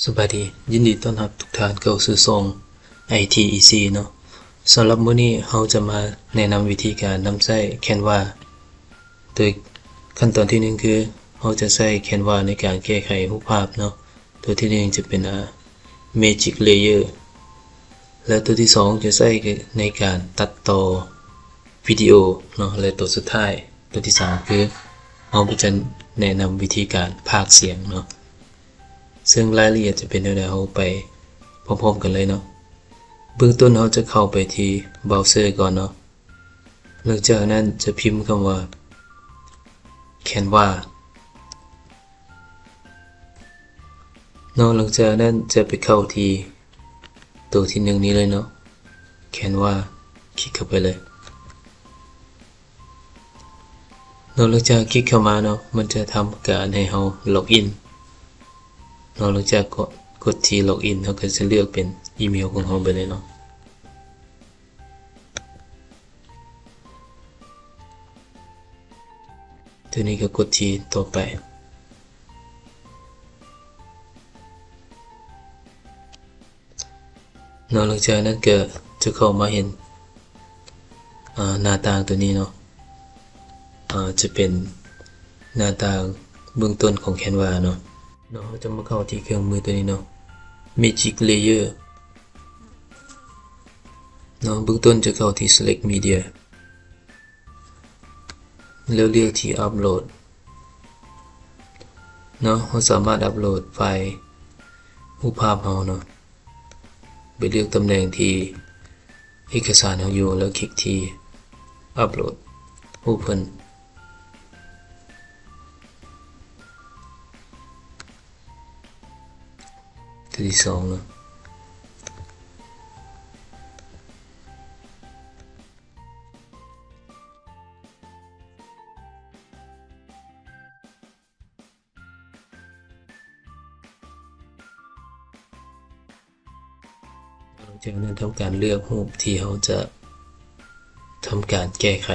ສະບາຍດີ, ຍິນດີຕ້ອນຮັບທຸກທ່ານເຂົ້າສູ່ຊ່ອງ ໄອທີອີຊີ ເນາະ. ສຳລັບມື້ນີ້ເຮົາຈະມາແນະນຳວິທີການນຳໃຊ້ Canva ໂດຍຂັ້ນຕອນທີໜຶ່ງ ຄືເຮົາຈະໃຊ້ Canva ໃນການແກ້ໄຂຮູບພາບເນາະ. ຕົວທີໜຶ່ງຈະເປັນ ອາ Magic Layer ແລະ ຕົວທີສອງຈະໃຊ້ໃນການຕັດຕໍ່ວິດີໂອເນາະ ແລະ ຕົວສຸດທ້າຍ ຕົວທີສາມ ຄືເຮົາຈະແນະນຳວິທີການພາກສຽງເນາະ. ເຊິ່ງລາຍລະອຽດຈະເປັນແນວໃດ ເຮົາໄປພ້ອມໆກັນເລີຍເນາະ. ເບື້ອງຕົ້ນເຮົາຈະເຂົ້າໄປທີ່ເບຣາເຊີກ່ອນເນາະ. ຫຼັງຈາກນັ້ນຈະພິມຄຳວ່າ Canva ເນາະ. ຫຼັງຈາກນັ້ນຈະໄປເຂົ້າທີ່ໂຕທີໜຶ່ງນີ້ເລີຍເນາະ, Canva ຄລິກເຂົ້າໄປເລີຍເນາະ. ຫຼັງຈາກຄລິກເຂົ້າມາເນາະ ມັນຈະທຳການໃຫ້ເຮົາ log in ເນາະ. ຫຼັງຈາກກົດ ກົດທີ່ log in ເຮົາກໍຈະເລືອກເປັນອີເມວຂອງເຮົາໄປເລີຍເນາະ. ຕົວນີ້ກໍກົດທີ່ຕໍ່ໄປເນາະ. ຫຼັງຈາກນັ້ນກໍຈະເຂົ້າມາເຫັນ ອາ ໜ້າຕ່າງຕົວນີ້ເນາະ, ອາ ຈະເປັນໜ້າຕ່າງເບື້ອງຕົ້ນຂອງ Canva ເນາະ. ເນາະ ເຮົາຈະມາເຂົ້າທີ່ເຄື່ອງມືຕົວນີ້ເນາະ, Magic Layer ເນາະ. ເບື້ອງຕົ້ນຈະເຂົ້າທີ່ Select Media ແລ້ວເລືອກທີ່ Upload ເນາະ. ເຮົາສາມາດ upload ໄຟລ໌ຮູບພາບເຮົາເນາະ, ໄປເລືອກຕຳແໜ່ງທີ່ເອກະສານເຮົາຢູ່ ແລ້ວຄລິກທີ່ Upload ຮູບເພິ່ນ ຕົວທີສອງເນາະ. ຫຼັງຈາກນັ້ນທຳການເລືອກຮູບທີ່ເຮົາຈະທຳການແກ້ໄຂ.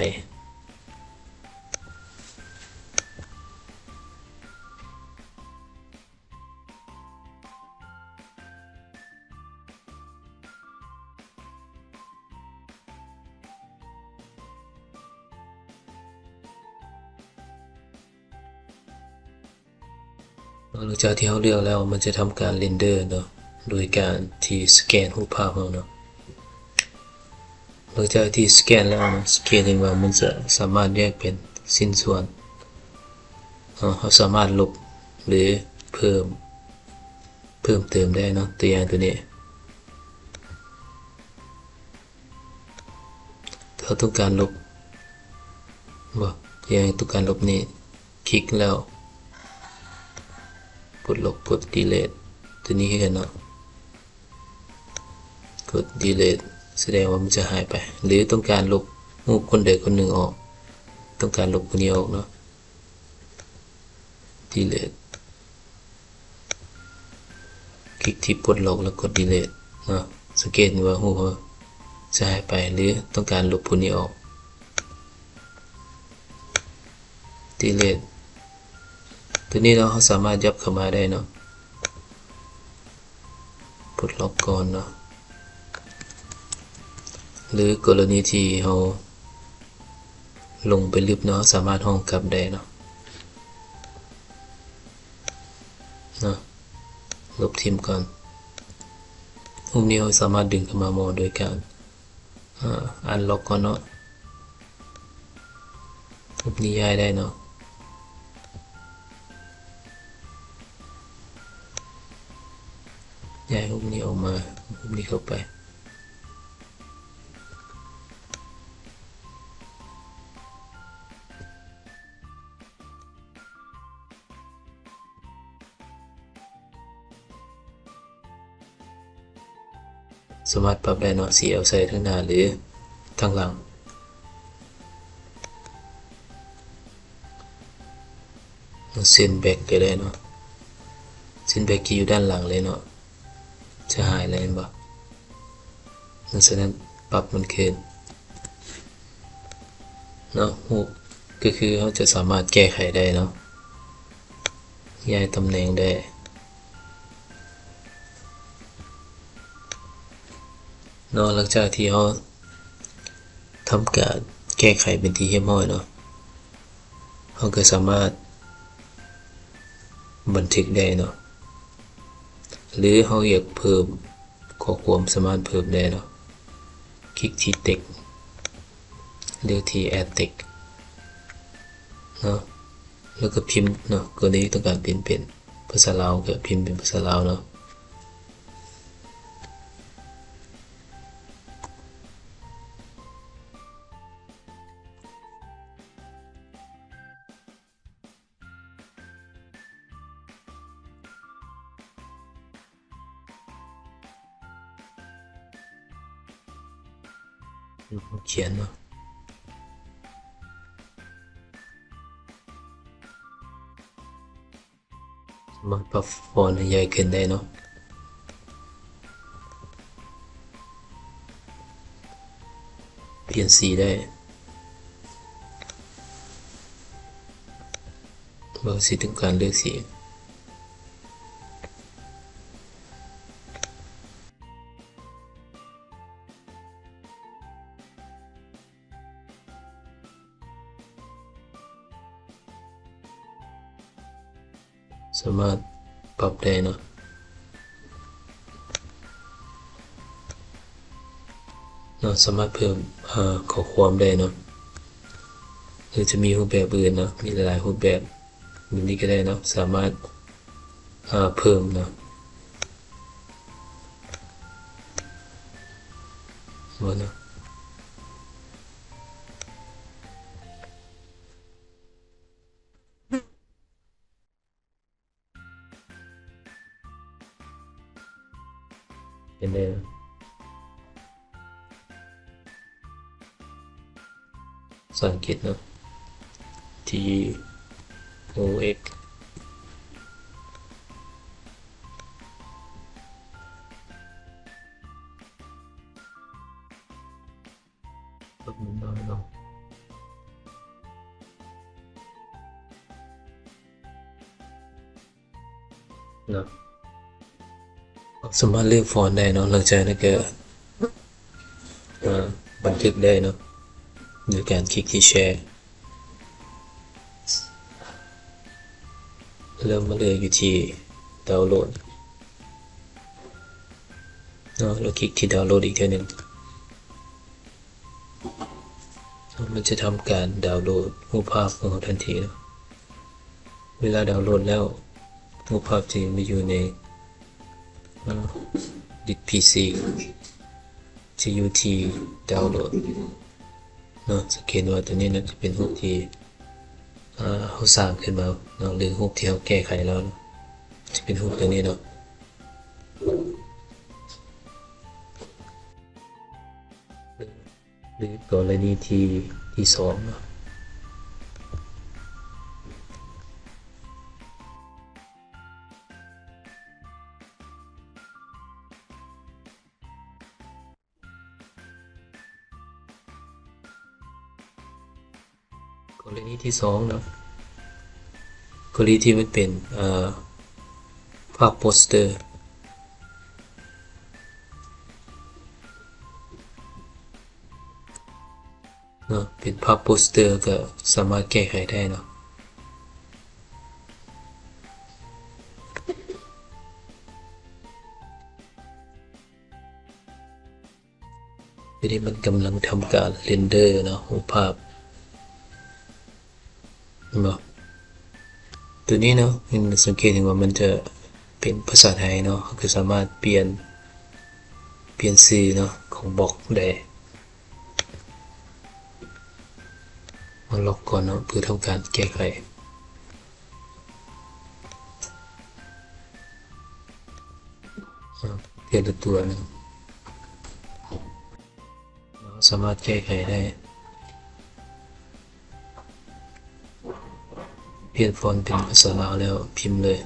ຫຼັງຈາກທີ່ເຮົາເລືອກແລ້ວ ມັນຈະທຳການ render ເນາະ ໂດຍການທີ່ສະແກນຮູບພາບເຮົາເນາະ. ຫຼັງຈາກທີ່ສະແກນແລ້ວເນາະ ສະແກນເຫັນວ່າມັນຈະສາມາດແຍກເປັນຊິ້ນສ່ວນເນາະ, ເຮົາສາມາດລົບ ຫຼື ເພີ່ມ ເພີ່ມເຕີມໄດ້ເນາະ. ຕົວຢ່າງຕົວນີ້ ຖ້າເຮົາຕ້ອງການລົບ ບໍ່ ຢ່າງຕ້ອງການລົບນີ້ ຄລິກແລ້ວ ປົດລົບ ກົດ delete ຕົວນີ້ຄືກັນເນາະ, ກົດ delete ສະແດງວ່າມັນຈະຫາຍໄປ. ຫຼື ຕ້ອງການລົບຮູບຄົນໃດຄົນໜຶ່ງອອກ, ຕ້ອງການລົບຜູ້ນີ້ອອກເນາະ, delete ຄລິກທີ່ປົດລັອກ ແລ້ວກົດ delete ເນາະ. ສັງເກດເຫັນວ່າຮູບເຮົາຈະຫາຍໄປ ຫຼື ຕ້ອງການລົບຜູ້ນີ້ອອກ delete ຕົວນີ້ເນາະ ເຮົາສາມາດຫຍັບເຂົ້າມາໄດ້ເນາະ, ປົດລັອກກ່ອນເນາະ. ຫຼື ກໍລະນີທີ່ເຮົາລົງໄປລຶບເນາະ ເຮົາສາມາດຮ້ອງກັບໄດ້ເນາະ ເນາະ ລົບຖິ້ມກ່ອນ. ຮູບນີ້ເຮົາສາມາດດຶງເຂົ້າມາໝໍ້ໂດຍການ ອາ unlock ກ່ອນເນາະ. ຮູບນີ້ຍ້າຍໄດ້ເນາະ, ຍ້າຍຮູບນີ້ອອກມາ, ຮູບນີ້ເຂົ້າໄປ. ສາມາດປັບໄດ້ເນາະ, ຊິເອົາໃສ່ທາງໜ້າ ຫຼື ທາງຫຼັງ. ເສັ້ນແບັກກໍໄດ້ເນາະ, ເສັ້ນແບັກທີ່ຢູ່ດ້ານຫຼັງເລີຍເນາະ, ຈະຫາຍແລ້ວແມ່ນບໍ່? ເພາະສະນັ້ນປັບມັນຄືນເນາະ. ຮູບກໍຄືເຮົາຈະສາມາດແກ້ໄຂໄດ້ເນາະ, ຍ້າຍຕຳແໜ່ງໄດ້. ເນາະ. ຫຼັງຈາກທີ່ເຮົາທຳການແກ້ໄຂເປັນທີ່ຮຽບຮ້ອຍເນາະ, ເຮົາກໍສາມາດບັນທຶກໄດ້ເນາະ ຫຼືເຮົາຢາກເພີ່ມຂໍ້ຄວາມ ສາມາດເພີ່ມໄດ້ເນາະ. ຄລິກທີ່ text ເລືອກທີ່ add text ເນາະ ແລ້ວກໍພິມເນາະ. ກໍລະນີຕ້ອງການພິມເປັນພາສາລາວ ກໍພິມເປັນພາສາລາວເນາະ. ຂຽນເນາະ ສາມາດປັບຟອນໃຫ້ໃຫຍ່ຂຶ້ນໄດ້ເນາະ, ປ່ຽນສີໄດ້ ເຮົາຊິຕ້ອງການເລືອກສີ. ສາມາດປັບໄດ້ເນາະ ເນາະ ສາມາດເພີ່ມ ເອີ ຂໍ້ຄວາມໄດ້ເນາະ ຫຼືຈະມີຮູບແບບອື່ນເນາະ ມີຫຼາຍໆຮູບແບບ ແບບນີ້ກໍໄດ້ເນາະ ສາມາດ ເອີ ເພີ່ມເນາະ ເນາະ. ເຫັນໄດ້ ພາສາອັງກິດເນາະ T O X ເນາະ ສາມາດເລືອກຟອນໄດ້ເນາະ. ຫຼັງຈາກນັ້ນກໍ ເອີ ບັນທຶກໄດ້ເນາະ ໂດຍການຄລິກທີ່ແຊ ແລ້ວມາເລືອກຢູ່ທີ່ດາວໂຫຼດເນາະ ແລ້ວຄລິກທີ່ດາວໂຫຼດອີກເທື່ອໜຶ່ງ. ມັນຈະທຳການດາວໂຫຼດຮູບພາບຂອງເຮົາທັນທີເນາະ. ເວລາດາວໂຫຼດແລ້ວ ຮູບພາບຈະມາຢູ່ໃນ ເອີ ດິສພີຊີ ຈະຢູ່ທີ່ດາວໂຫຼດເນາະ. ສັງເກດວ່າຕົວນີ້ນະ ຈະເປັນຮູບທີ່ ເອີ ເຮົາສ້າງຂຶ້ນມາເນາະ ຫຼືຮູບທີ່ເຮົາແກ້ໄຂແລ້ວເນາະ ຈະເປັນຮູບຕົວນີ້ເນາະ. ຫຼືກໍລະນີທີ ທີສອງເນາະ. ກໍລະນີທີສອງເນາະ ກໍລະນີທີ່ມັນເປັນ ເອີ ພາບໂປສເຕີເນາະ ເປັນພາບໂປສເຕີ ກໍສາມາດແກ້ໄຂໄດ້ເນາະ. ດຽວນີ້ມັນກຳລັງທຳການເຣນເດີເນາະ ຮູບພາບ ເຫັນບໍ່? ຕົວນີ້ເນາະ ເຫັນ ສັງເກດເຫັນວ່າມັນຈະເປັນພາສາໄທເນາະ ເຮົາກໍສາມາດປ່ຽນ ປ່ຽນຊື່ເນາະ ຂອງບລັອກໄດ້. ມາລັອກກ່ອນເນາະ ເພື່ອທຳການແກ້ໄຂ. ເອີ ເປັນຕົວເນາະ ເຮົາສາມາດແກ້ໄຂໄດ້. ປ່ຽນຟອນເປັນພາສາລາວແລ້ວພິມເລີຍ.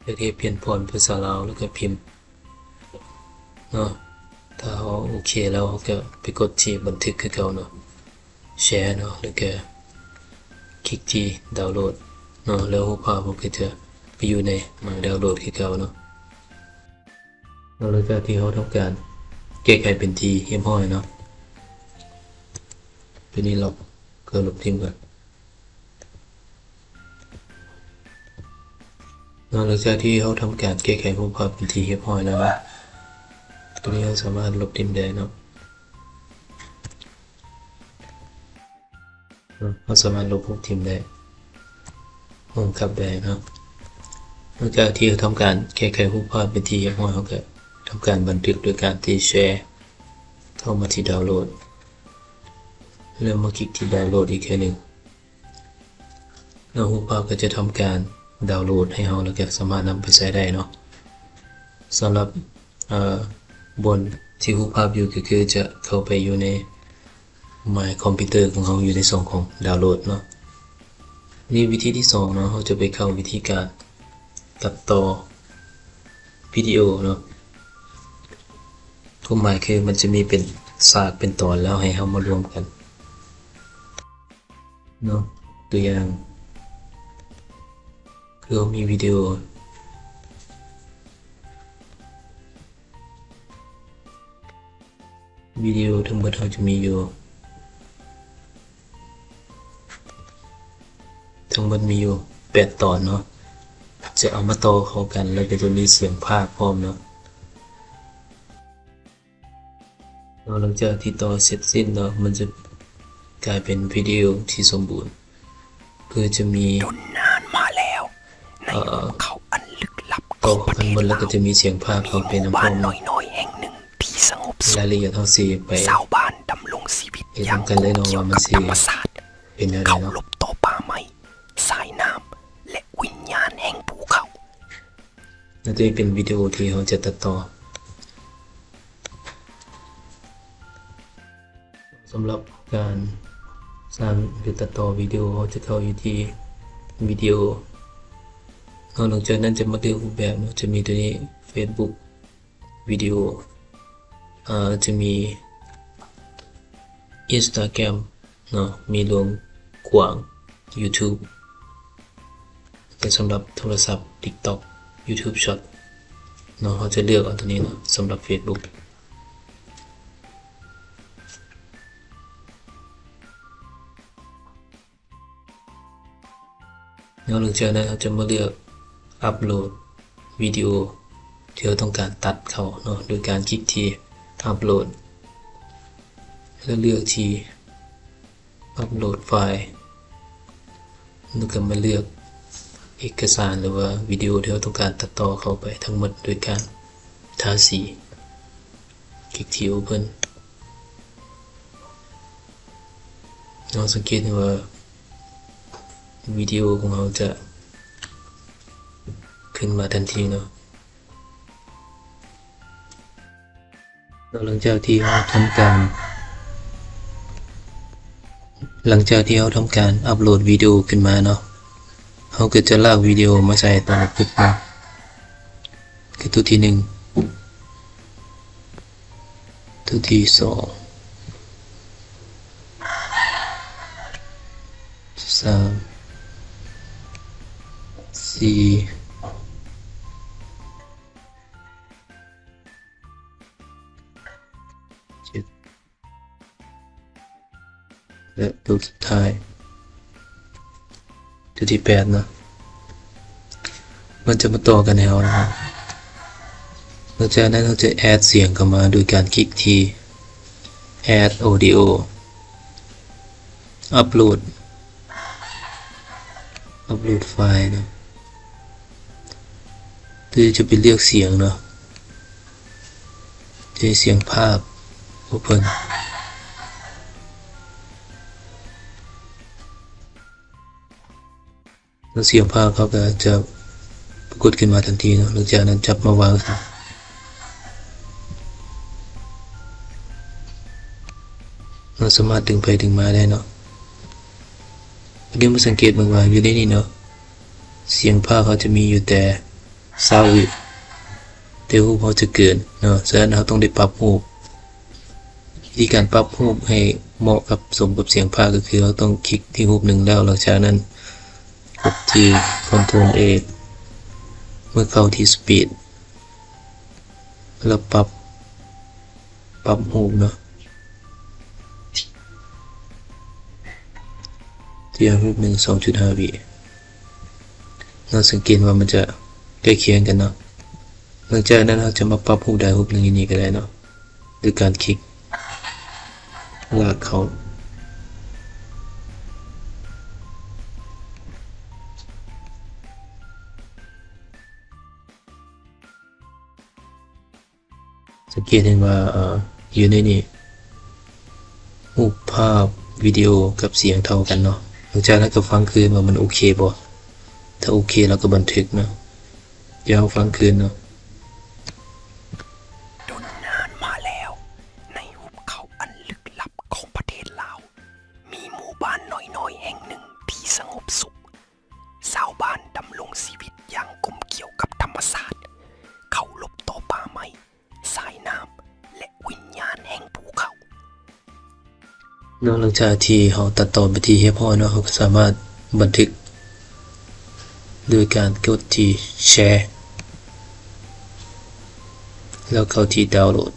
ເຮັດໃຫ້ປ່ຽນຟອນເປັນພາສາລາວ ແລ້ວກໍພິມ. ເນາະ. ຖ້າເຮົາໂອເຄແລ້ວ ເຮົາກໍໄປກົດທີ່ບັນທຶກຄືເກົ່າເນາະ, ແຊເນາະ ແລ້ວກໍຄລິກທີ່ດາວໂຫຼດເນາະ, ແລ້ວຮູບພາບເຮົາກໍຈະໄປຢູ່ໃນ My Download ຄືເກົ່າເນາະ. ເນາະ ຫຼັງຈາກທີ່ເຮົາທຳການແກ້ໄຂເປັນທີ່ຮຽບຮ້ອຍເນາະ, ຕົວນີ້ເຮົາກໍລົບຖິ້ມກ່ອນ. ເນາະ ຫຼັງຈາກທີ່ເຮົາທຳການແກ້ໄຂຮູບພາບເປັນທີ່ຮຽບຮ້ອຍແລ້ວເນາະ, ຕົວນີ້ເຮົາສາມາດລົບຖິ້ມໄດ້ເນາະ. ເນາະ ເຮົາສາມາດລົບຮູບຖິ້ມໄດ້, ໂຮມກັບໄດ້ເນາະ. ຫຼັງຈາກທີ່ເຮົາທຳການແກ້ໄຂຮູບພາບເປັນທີ່ຮຽບຮ້ອຍ, ເຮົາກໍທຳການບັນທຶກໂດຍການທີ່ແຊເຂົ້າມາທີ່ດາວໂຫຼດ ແລ້ວມາຄລິກທີ່ດາວໂຫຼດອີກເທື່ອໜຶ່ງ. ແລ້ວຮູບພາບກໍຈະທຳການດາວໂຫຼດໃຫ້ເຮົາ ແລ້ວກໍສາມາດນຳໄປໃຊ້ໄດ້ເນາະ. ສຳລັບ ເອີ ບ່ອນທີ່ຮູບພາບຢູ່ ກໍຄືຈະເຂົ້າໄປຢູ່ໃນ My Computer ຂອງເຮົາ ຢູ່ໃນຊ່ອງຂອງດາວໂຫຼດເນາະ. ນີ້ວິທີທີສອງເນາະ, ເຮົາຈະໄປເຂົ້າວິທີການຕັດຕໍ່ວິດີໂອເນາະ. ຄວາມໝາຍຄືມັນຈະມີເປັນສາກເປັນຕອນ ແລ້ວໃຫ້ເຮົາມາລວມກັນ ເນາະ. ຕົວຢ່າງ ຄືເຮົາມີວິດີໂອ ວິດີໂອທັງໝົດເຮົາຈະມີຢູ່ ທັງໝົດມີຢູ່ແປດຕອນເນາະ, ຈະເອົາມາຕໍ່ເຂົ້າກັນ ແລ້ວກໍຈະມີສຽງພາກພ້ອມເນາະ. ເນາະ ຫຼັງຈາກທີ່ຕໍ່ເສັດສິ້ນເນາະ, ມັນຈະກາຍເປັນວິດີໂອທີ່ສົມບູນ ຄືຈະມີ ດົນນານມາແລ້ວ ໃນ ເອີ ພູເຂົາອັນລຶກລັບ ຕໍ່ກັນໝົດ ແລ້ວກໍຈະມີສຽງພາກເຂົ້າໄປນຳພ້ອມເນາະ. ລາຍລະອຽດເຮົາຊິໄປ ຊາວບ້ານດຳລົງຊີວິດຢ່າງ ເຮັດນຳກັນເລີຍເນາະ ວ່າມັນຊິ ເປັນແນວໃດເນາະ. ເຂົາຫຼົບຕໍ່ປ່າໄມ້, ສາຍນ້ຳ ແລະ ວິນຍານແຫ່ງພູເຂົາ. ແລະ ຕົວນີ້ເປັນວິດີໂອທີ່ເຮົາຈະຕັດຕໍ່. ສຳລັບການສ້າງ ຫຼື ຕັດຕໍ່ວິດີໂອ, ເຮົາຈະເຂົ້າຢູ່ທີ່ວິດີໂອເນາະ. ຫຼັງຈາກນັ້ນຈະມາເລືອກຮູບແບບເນາະ, ຈະມີຕົວນີ້ Facebook ວິດີໂອ, ເອີ ຈະມີ Instagram ເນາະ, ມີລວງກວ້າງ YouTube ແຕ່ສຳລັບໂທລະສັບ TikTok YouTube Short ເນາະ. ເຮົາຈະເລືອກເອົາຕົວນີ້ເນາະ ສຳລັບ Facebook ເນາະ. ຫຼັງຈາກນັ້ນເຮົາຈະມາເລືອກອັບໂຫຼດວິດີໂອທີ່ເຮົາຕ້ອງການຕັດເຂົ້າເນາະ ໂດຍການຄລິກທີ່ອັບໂຫຼດ ແລ້ວເລືອກທີ່ອັບໂຫຼດໄຟລ໌ ແລ້ວກໍມາເລືອກເອກະສານ ຫຼືວ່າວິດີໂອທີ່ເຮົາຕ້ອງການຕັດຕໍ່ເຂົ້າໄປທັງໝົດ ໂດຍການທາສີ ຄລິກທີ່ Open. ເຮົາສັງເກດເຫັນວ່າວິດີໂອຂອງເຮົາຈະຂຶ້ນມາທັນທີເນາະ. ແລ້ວຫຼັງຈາກທີ່ເຮົາທຳການ ຫຼັງຈາກທີ່ເຮົາທຳການອັບໂຫຼດວິດີໂອຂຶ້ນມາເນາະ, ເຮົາກໍຈະລາກວິດີໂອມາໃສ່ແຕ່ລະຈຸດເນາະ. ຄືຕົວທີໜຶ່ງ, ຕົວທີສອງ, ສາມ, ສີ່, ເຈັດ ແລະ ຕົວສຸດທ້າຍ ຕົວທີແປດເນາະ, ມັນຈະມາຕໍ່ກັນໃຫ້ເຮົານະ. ຫຼັງຈາກນັ້ນເຮົາຈະແອດສຽງເຂົ້າມາໂດຍການຄລິກທີ່ Add Audio, ອັບໂຫຼດ ອັບໂຫຼດໄຟລ໌ເນາະ. ຄືຈະໄປເລືອກສຽງເນາະ, ຈະໃຫ້ສຽງພາກ Open. ແລ້ວສຽງພາກເຮົາກໍຈະປາກົດຂຶ້ນມາທັນທີເນາະ. ຫຼັງຈາກນັ້ນຈັບມາວາງ ເຮົາສາມາດດຶງໄປດຶງມາໄດ້ເນາະ. ດຽວມາສັງເກດເບິ່ງວ່າຢູ່ໃນນີ້ເນາະ, ສຽງພາກເຮົາຈະມີຢູ່ແຕ່ຊາວວິ ແຕ່ຮູບເຮົາຈະເກີນເນາະ, ສະນັ້ນເຮົາຕ້ອງໄດ້ປັບຮູບ. ວິທີການປັບຮູບໃຫ້ເໝາະກັບສົມກັບສຽງພາກກໍຄືເຮົາຕ້ອງຄລິກທີ່ຮູບໜຶ່ງແລ້ວ ຫຼັງຈາກນັ້ນກົດທີ່ Ctrl A ເມື່ອເຂົ້າທີ່ Speed ແລ້ວປັບ ປັບຮູບເນາະ. ຕົວຢ່າງຮູບໜຶ່ງ ສອງຈຸດຫ້າວິ ເຮົາສັງເກດວ່າມັນຈະໃກ້ຄຽງກັນເນາະ. ຫຼັງຈາກນັ້ນເຮົາຈະມາປັບຮູບໃດຮູບໜຶ່ງຢູ່ນີ້ກໍໄດ້ເນາະ ໂດຍການຄລິກລາກເຂົ້າ. ສັງເກດເຫັນວ່າ ເອີ ຢູ່ໃນນີ້ ຮູບພາບ ວິດີໂອ ກັບສຽງເທົ່າກັນເນາະ. ຫຼັງຈາກນັ້ນກໍຟັງຄືນວ່າມັນໂອເຄບໍ່. ຖ້າໂອເຄ ເຮົາກໍບັນທຶກເນາະ. ດຽວເຮົາຟັງຄືນເນາະ. ດົນນານມາແລ້ວ, ໃນຫຸບເຂົາອັນລຶກລັບຂອງປະເທດລາວ, ມີໝູ່ບ້ານນ້ອຍໆແຫ່ງໜຶ່ງທີ່ສະຫງົບສຸກ. ຊາວບ້ານດຳລົງຊີວິດຢ່າງກົມກຽວກັບທຳມະຊາດ, ເຄົາລົບຕໍ່ປ່າໄມ້, ສາຍນ້ຳ ແລະ ວິນຍານແຫ່ງພູເຂົາ. ເນາະ, ຫຼັງຈາກທີ່ເຮົາຕັດຕໍ່ເປັນທີ່ຮຽບຮ້ອຍເນາະ, ເຮົາກໍສາມາດບັນທຶກໂດຍການກົດທີ່ແຊ ແລ້ວເຂົ້າທີ່ດາວໂຫຼດ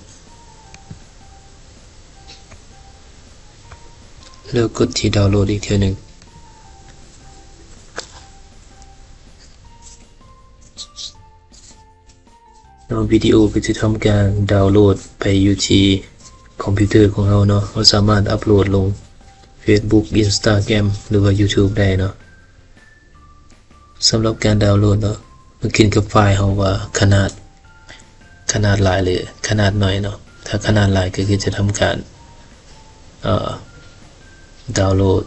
ແລ້ວກົດທີ່ດາວໂຫຼດອີກເທື່ອໜຶ່ງ. ເນາະ, ວິດີໂອກໍຈະທຳການດາວໂຫຼດໄປຢູ່ທີ່ຄອມພິວເຕີຂອງເຮົາເນາະ. ເຮົາສາມາດອັບໂຫຼດລົງ Facebook Instagram ຫຼືວ່າ YouTube ໄດ້ເນາະ. ສຳລັບການດາວໂຫຼດເນາະ, ມັນຂຶ້ນກັບໄຟລ໌ເຮົາວ່າຂະໜາດ ຂະໜາດຫຼາຍ ຫຼື ຂະໜາດໜ້ອຍເນາະ. ຖ້າຂະໜາດຫຼາຍກໍຄືຈະທຳການ ເອີ ດາວໂຫຼດ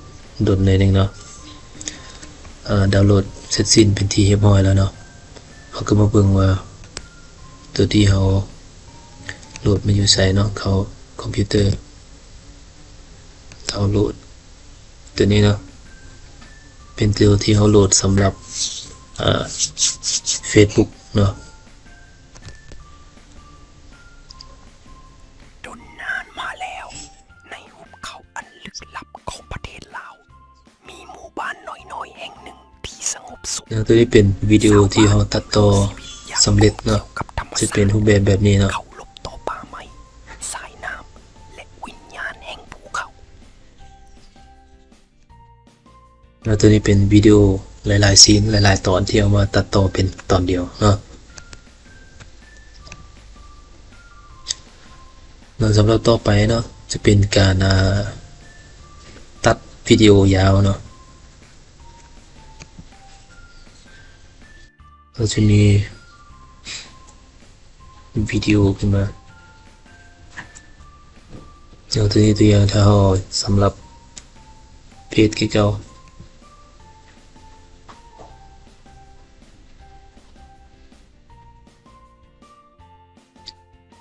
ດົນໜ້ອຍໜຶ່ງເນາະ. ເອີ ດາວໂຫຼດເສັດສິ້ນເປັນທີ່ຮຽບຮ້ອຍແລ້ວເນາະ. ເຮົາກໍມາເບິ່ງວ່າຕົວທີ່ເຮົາໂຫຼດມັນຢູ່ໃສເນາະ, ເຂົ້າຄອມພິວເຕີ ດາວໂຫຼດ ຕົວນີ້ເນາະ, ເປັນຕົວທີ່ເຮົາໂຫຼດສຳລັບ ເອີ Facebook ເນາະ. ດົນນານມາແລ້ວ, ໃນຫຸບເຂົາອັນລຶກລັບຂອງປະເທດລາວ, ມີໝູ່ບ້ານນ້ອຍໆແຫ່ງໜຶ່ງທີ່ສະຫງົບສຸກ. ແລ້ວຕົວນີ້ເປັນວິດີໂອທີ່ເຮົາຕັດຕໍ່ສຳເລັດເນາະ, ຈະເປັນຮູບແບບແບບນີ້ເນາະ. ເຄົາລົບຕໍ່ປ່າໄມ້, ສາຍນ້ຳ ແລະ ວິນຍານແຫ່ງພູເຂົາ. ແລ້ວຕົວນີ້ເປັນວິດີໂອຫຼາຍໆຊີນ ຫຼາຍໆຕອນທີ່ເອົາມາຕັດຕໍ່ເປັນຕອນດຽວເນາະ. ແລ້ວສຳລັບຕໍ່ໄປເນາະ ຈະເປັນການ ອ່າ ຕັດວິດີໂອຍາວເນາະ. ເຮົາຈະມີວິດີໂອຂຶ້ນມາ. ຍົກຕົວຢ່າງ ຕົວຢ່າງ ຖ້າເຮົາສຳລັບເພຈຄືເກົ່າ.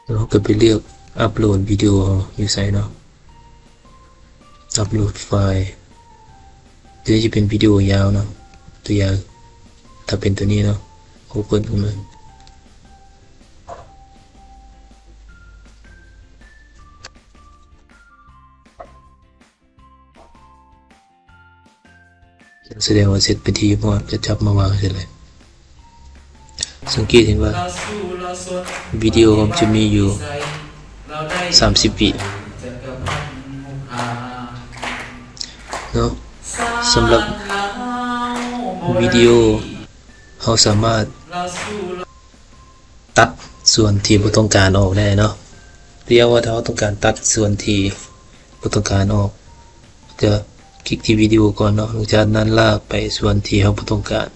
ແລ້ວເຮົາກໍໄປເລືອກອັບໂຫຼດວິດີໂອເຮົາຢູ່ໃສເນາະ, ອັບໂຫຼດໄຟລ໌. ຕົວນີ້ຈະເປັນວິດີໂອຍາວເນາະ, ຕົວຢ່າງ ຖ້າເປັນຕົວນີ້ເນາະ, ໂອເປິນຂຶ້ນມາ. ສະແດງວ່າເສັດເປັນທີ່ຮຽບຮ້ອຍ, ຈະຈັບມາວາງໃສ່ເລີຍ. ສັງເກດເຫັນວ່າວິດີໂອມັນຈະມີຢູ່ສາມສິບວິເນາະ. ສຳລັບວິດີໂອ ເຮົາສາມາດ ຕັດສ່ວນທີ່ບໍ່ຕ້ອງການອອກໄດ້ເນາະ. ຕົວຢ່າງວ່າ ຖ້າເຮົາຕ້ອງການຕັດສ່ວນທີ່ບໍ່ຕ້ອງການອອກ, ຈະຄລິກທີ່ວິດີໂອກ່ອນເນາະ, ຫຼັງຈາກນັ້ນລາກໄປສ່ວນທີ່ເຮົາບໍ່ຕ້ອງການ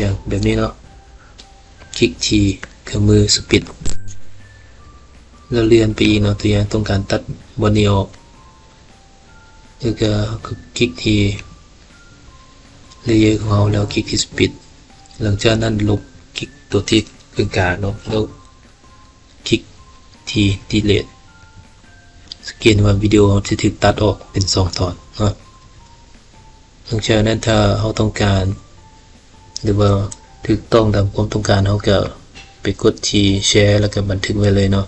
ຢ່າງແບບນີ້ເນາະ. ຄລິກທີ່ເຄື່ອງມືສະປິດ ແລ້ວເລື່ອນໄປອີກເນາະ. ຕົວຢ່າງ ຕ້ອງການຕັດບ່ອນນີ້ອອກ, ແລ້ວກໍຄລິກທີ່ເລເຢີຂອງເຮົາ ແລ້ວຄລິກທີ່ສະປິດ. ຫຼັງຈາກນັ້ນລົບຄລິກຕົວທີ່ເຄິ່ງກາງເນາະ, ແລ້ວຄລິກທີ່ດີລີດ. ສັງເກດວ່າວິດີໂອເຮົາຈະຖືກຕັດອອກເປັນສອງຕອນເນາະ. ຫຼັງຈາກນັ້ນ ຖ້າເຮົາຕ້ອງການ ຫຼືວ່າຖືກຕ້ອງຕາມຄວາມຕ້ອງການ ເຮົາກໍໄປກົດທີ່ແຊ ແລ້ວກໍບັນທຶກໄວ້ເລີຍເນາະ.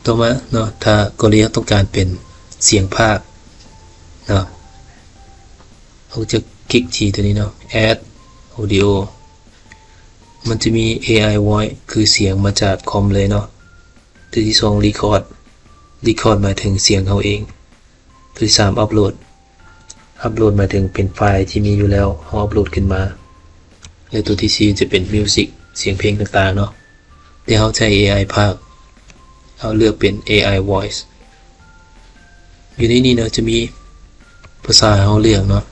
ຕໍ່ມາເນາະ ຖ້າກໍລະນີເຮົາຕ້ອງການເປັນສຽງພາກເນາະ ເຮົາຈະຄລິກທີ່ຕົວນີ້ເນາະ Add Audio ມັນຈະມີ ເອໄອ Voice ຄືສຽງມາຈາກຄອມເລີຍເນາະ. ຕົວທີສອງ Record Record ໝາຍເຖິງສຽງເຮົາເອງ. ຕົວທີສາມ Upload Upload ໝາຍເຖິງເປັນໄຟທີ່ມີຢູ່ແລ້ວ ເຮົາອັບໂຫຼດຂຶ້ນມາ. ແລະ ຕົວທີສີ່ຈະເປັນ Music ສຽງເພງຕ່າງໆເນາະ ທີ່ເຮົາໃຊ້ ເອໄອ ພາກ ເຮົາເລືອກເປັນ ເອໄອ Voice. ຢູ່ໃນນີ້ເນາະ ຈະມີພາສາໃຫ້ເຮົາເລືອກເນາະ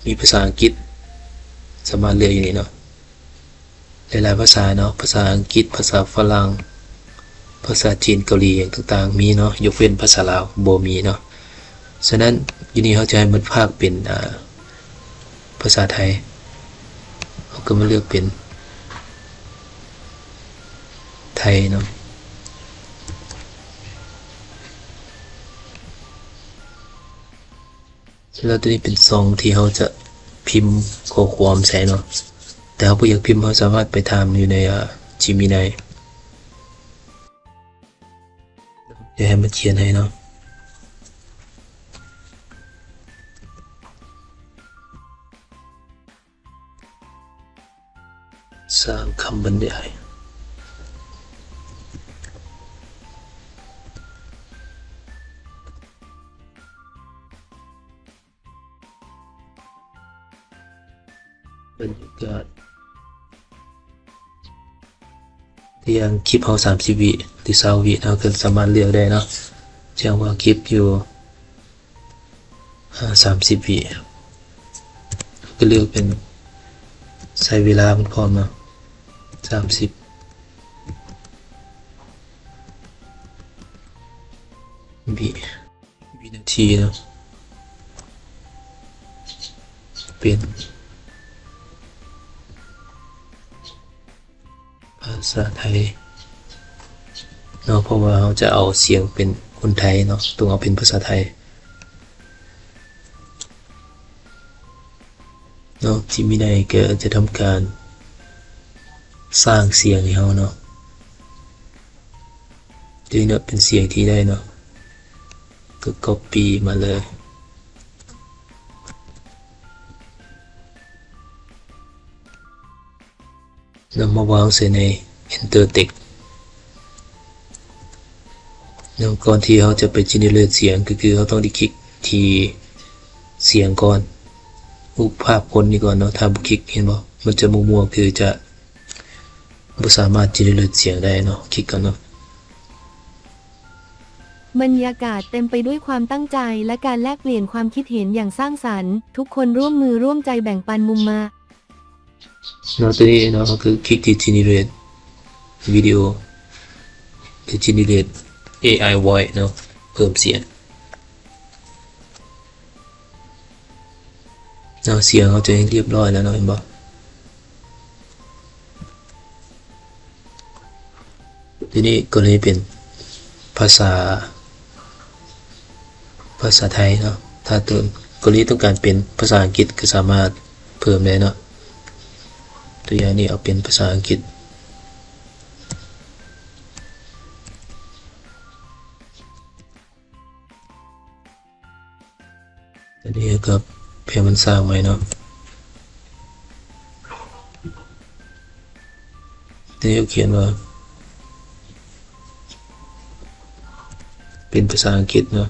ມີພາສາອັງກິດ ສາມາດເລືອກຢູ່ນີ້ເນາະ. ຫຼາຍໆພາສາເນາະ ພາສາອັງກິດ ພາສາຝຣັ່ງ ພາສາຈີນ ເກົາຫຼີ ຫຍັງຕ່າງໆ ມີເນາະ ຍົກເວັ້ນພາສາລາວບໍ່ມີເນາະ. ສະນັ້ນ ຢູ່ນີ້ເຮົາຈະໃຫ້ມັນພາກເປັນ ອາ ພາສາໄທ ເຮົາກໍມາເລືອກເປັນໄທເນາະ. ແລ້ວຕົວນີ້ເປັນຊ່ອງທີ່ເຮົາຈະພິມຂໍ້ຄວາມໃສ່ເນາະ ແຕ່ເຮົາບໍ່ຢາກພິມ ເຮົາສາມາດໄປຖາມຢູ່ໃນ ອາ Gemini ຈະໃຫ້ມັນຂຽນໃຫ້ເນາະ. ສ້າງຄຳບັນຍາຍ. ບັນຍາກາດ ຢ່າງຄລິບເຮົາສາມສິບວິ ຫຼື ຊາວວິ ເຮົາກໍສາມາດເລືອກໄດ້ເນາະ. ຢ່າງວ່າຄລິບຢູ່ ອາ ສາມສິບວິ ກໍເລືອກເປັນໃຊ້ເວລາມັນພ້ອມເນາະ ສາມສິບວິ ວິນາທີເນາະ ເປັນພາສາໄທເນາະ ເພາະວ່າເຮົາຈະເອົາສຽງເປັນຄົນໄທເນາະ ຕ້ອງເອົາເປັນພາສາໄທເນາະ. Gemini ກໍຈະທຳການສ້າງສຽງໃຫ້ເຮົາເນາະ. ຕົວນີ້ເນາະ ເປັນສຽງທີ່ໄດ້ເນາະ ກໍກັອບປີ້ມາເລີຍ ນຳມາວາງໃສ່ໃນ Enter Text ນຳ. ກ່ອນທີ່ເຮົາຈະໄປ generate ສຽງ ກໍຄືເຮົາຕ້ອງໄດ້ຄລິກທີ່ສຽງກ່ອນ ຮູບພາບຄົນນີ້ກ່ອນເນາະ. ຖ້າບໍ່ຄລິກ ເຫັນບໍ່ ມັນຈະມົວໆ ຄືຈະ ບໍ່ສາມາດ generate ສຽງໄດ້ເນາະ. ຄລິກກ່ອນເນາະ. บรรยากาศเต็มไปด้วยความตั้งใจและการแลกเปลี่ยนความคิดเห็นอย่างสร้างสรรค์ ทุกคนร่วมมือร่วมใจแบ่งปันมุมมะ ເນາະ ຕົວນີ້ເນາະ ເຮົາຄືຄລິກທີ່ generate video ຫຼື generate ເອໄອ voice ເນາະ ເພີ່ມສຽງ. ເນາະ ສຽງເຮົາຈະຮຽບຮ້ອຍແລ້ວເນາະ ເຫັນບໍ່? ທີນີ້ກໍເລີຍເປັນພາສາ ພາສາໄທເນາະ. ຖ້າຕົວກໍເລີຍຕ້ອງການເປັນພາສາອັງກິດ ກໍສາມາດເພີ່ມໄດ້ເນາະ. ຕົວຢ່າງນີ້ເອົາເປັນພາສາອັງກິດ. ຕອນນີ້ກໍໃຫ້ມັນສ້າງໃໝ່ເນາະ. ຕົວນີ້ຂຽນວ່າເປັນພາສາອັງກິດເນາະ.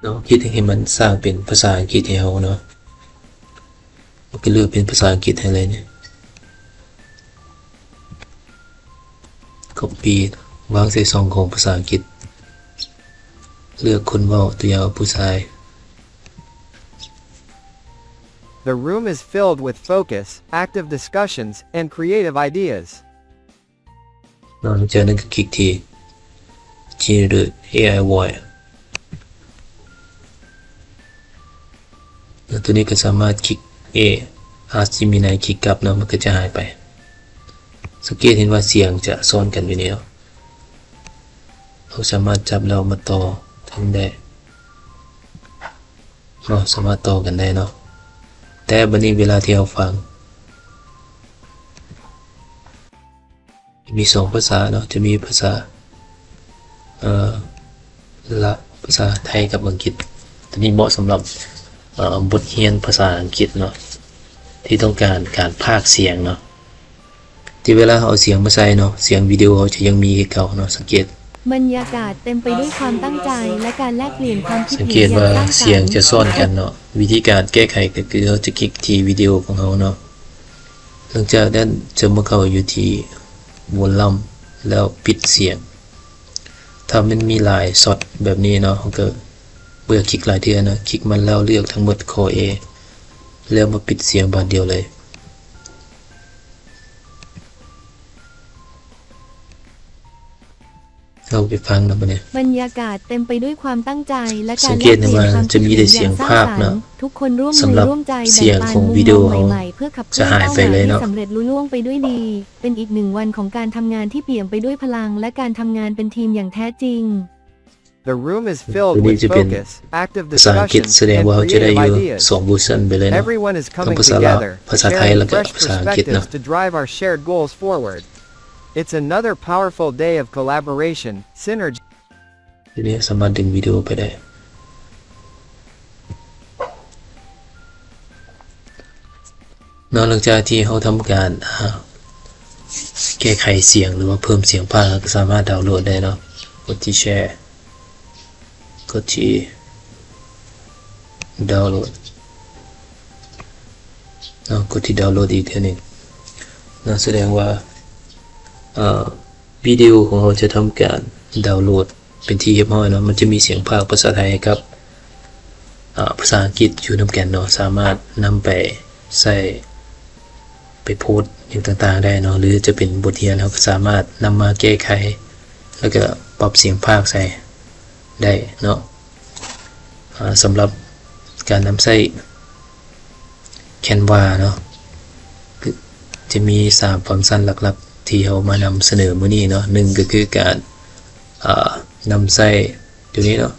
ເນາະ ຄິດໃຫ້ມັນສ້າງເປັນພາສາອັງກິດໃຫ້ເຮົາເນາະ. ມັນກໍເລືອກເປັນພາສາອັງກິດໃຫ້ເລີຍນີ້. Copy ວາງໃສ່ຊ່ອງຂອງພາສາອັງກິດ. ເລືອກຄົນເວົ້າ ຕົວຢ່າງວ່າຜູ້ຊາຍ. The room is filled with focus, active discussions, and creative ideas. ນອກຈາກນັ້ນກໍຄລິກທີ່ Generate ເອໄອ Voice ແລ້ວຕົວນີ້ກໍສາມາດຄລິກ ເອ ອາດຊິມີໃນຄລິກກັບເນາະ ມັນກໍຈະຫາຍໄປ. ສັງເກດເຫັນວ່າສຽງຈະຊ້ອນກັນຢູ່ນີ້ເນາະ. ເຮົາສາມາດຈັບແລ້ວມາຕໍ່ກັນໄດ້ເນາະ, ສາມາດຕໍ່ກັນໄດ້ເນາະ. ແຕ່ບັດນີ້ເວລາທີ່ເຮົາຟັງ ມີສອງພາສາເນາະ, ຈະມີພາສາ ເອີ ລາວ, ພາສາໄທກັບອັງກິດ. ຕົວນີ້ເໝາະສຳລັບ ເອີ ບົດຮຽນພາສາອັງກິດເນາະ ທີ່ຕ້ອງການການພາກສຽງເນາະ. ທີ່ເວລາເຮົາເອົາສຽງມາໃສ່ເນາະ, ສຽງວິດີໂອເຮົາຈະຍັງມີຄືເກົ່າເນາະ. ສັງເກດ ບັນຍາກາດເຕັມໄປດ້ວຍຄວາມຕັ້ງໃຈ ແລະ ການແລກປ່ຽນຄວາມຄິດເຫັນຢ່າງສ້າງສັນ. ສັງເກດວ່າສຽງຈະຊ້ອນກັນເນາະ. ວິທີການແກ້ໄຂກໍຄືເຮົາຈະຄລິກທີ່ວິດີໂອຂອງເຮົາເນາະ. ຫຼັງຈາກນັ້ນຈະມາເຂົ້າຢູ່ທີ່ວໍລຸ່ມ ແລ້ວປິດສຽງ. ຖ້າມັນມີຫຼາຍຊັອດແບບນີ້ເນາະ, ເຮົາກໍບໍ່ຢາກຄລິກຫຼາຍເທື່ອເນາະ, ຄລິກມັນແລ້ວເລືອກທັງໝົດ Ctrl A ແລ້ວມາປິດສຽງບາດດຽວເລີຍ. ເຮົາໄປຟັງນຳບັດນີ້. ບັນຍາກາດເຕັມໄປດ້ວຍຄວາມຕັ້ງໃຈ ແລະ ການແລກປ່ຽນຄວາມຄິດເຫັນຢ່າງສ້າງສັນ. ສຳລັບສຽງຂອງວິດີໂອເຮົາຈະຫາຍໄປເລີຍເນາະ. ທຸກຄົນຮ່ວມມືຮ່ວມໃຈແບ່ງປັນມຸມມອງໃໝ່ໆ ເພື່ອຂັບເຄື່ອນເປົ້າໝາຍໃຫ້ສຳເລັດລຸລ່ວງໄປດ້ວຍດີ. ເປັນອີກໜຶ່ງວັນຂອງການທຳງານທີ່ປ່ຽມໄປດ້ວຍພະລັງ ແລະ ການທຳງານເປັນທີມຢ່າງແທ້ຈິງ. ຕົວນີ້ຈະເປັນພາສາອັງກິດ, ສະແດງວ່າເຮົາຈະໄດ້ຢູ່ສອງເວີຊັນໄປເລີຍເນາະ. ທັງພາສາລາວ, ພາສາໄທ ແລະ ກະພາສາອັງກິດເນາະ. It's another powerful day of collaboration, synergy. ດຽວນີ້ສາມາດດຶງວິດີໂອໄປໄດ້ເນາະ. ຫຼັງຈາກທີ່ເຮົາທຳການ ອາ ແກ້ໄຂສຽງ ຫຼືວ່າເພີ່ມສຽງພາກ, ເຮົາກໍສາມາດດາວໂຫຼດໄດ້ເນາະ. ກົດທີ່ແຊ, ກົດທີ່ດາວໂຫຼດເນາະ, ກົດທີ່ດາວໂຫຼດອີກເທື່ອໜຶ່ງເນາະ. ສະແດງວ່າ ເອີ ວິດີໂອຂອງເຮົາຈະທຳການດາວໂຫຼດເປັນທີ່ຮຽບຮ້ອຍເນາະ. ມັນຈະມີສຽງພາກພາສາໄທກັບ ອາ ພາສາອັງກິດຢູ່ນຳກັນເນາະ, ສາມາດນຳໄປໃຊ້ ໄປໂພສຫຍັງຕ່າງໆໄດ້ເນາະ, ຫຼືຈະເປັນບົດຮຽນ ເຮົາກໍສາມາດນຳມາແກ້ໄຂ ແລ້ວກໍປັບສຽງພາກໃສ່ໄດ້ເນາະ. ອາ ສຳລັບການນຳໃຊ້ Canva ເນາະ, ຈະມີສາມຟັງຊັນຫຼັກໆທີ່ເຮົາມານຳສະເໜີມື້ນີ້ເນາະ. ໜຶ່ງກໍຄືການ ອາ ນຳໃຊ້ຕົວນີ້ເນາະ,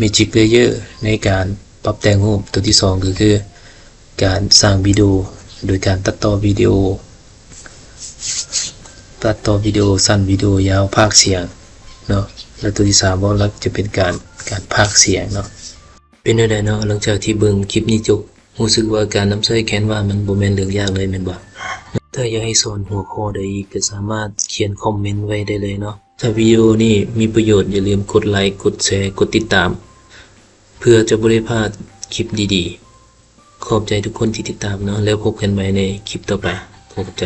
Magic Layer ໃນການປັບແຕ່ງຮູບ. ຕົວທີສອງກໍຄືການສ້າງວິດີໂອ ໂດຍການຕັດຕໍ່ວິດີໂອ, ຕັດຕໍ່ວິດີໂອສັ້ນ, ວິດີໂອຍາວ, ພາກສຽງເນາະ. ແລະ ຕົວທີສາມ ເວົ້າຫຼັກຈະເປັນການ, ການພາກສຽງເນາະ. ເປັນແນວໃດເນາະ ຫຼັງຈາກທີ່ເບິ່ງຄລິບນີ້ຈົບ? ຮູ້ສຶກວ່າການນຳໃຊ້ Canva ມັນບໍ່ແມ່ນເລື່ອງຍາກເລີຍແມ່ນບໍ່? ຖ້າຢາກໃຫ້ສອນຫົວຂໍ້ໃດອີກ ກໍສາມາດຂຽນຄອມເມັນໄວ້ໄດ້ເລີຍເນາະ. ຖ້າວິດີໂອນີ້ມີປະໂຫຍດ, ຢ່າລືມກົດໄລ, ກົດແຊ, ກົດຕິດຕາມ ເພື່ອຈະບໍ່ໄດ້ພາດຄລິບດີໆ. ຂອບໃຈທຸກຄົນທີ່ຕິດຕາມເນາະ, ແລ້ວພົບກັນໃໝ່ໃນຄລິບຕໍ່ໄປ. ຂໍຂອບໃຈ.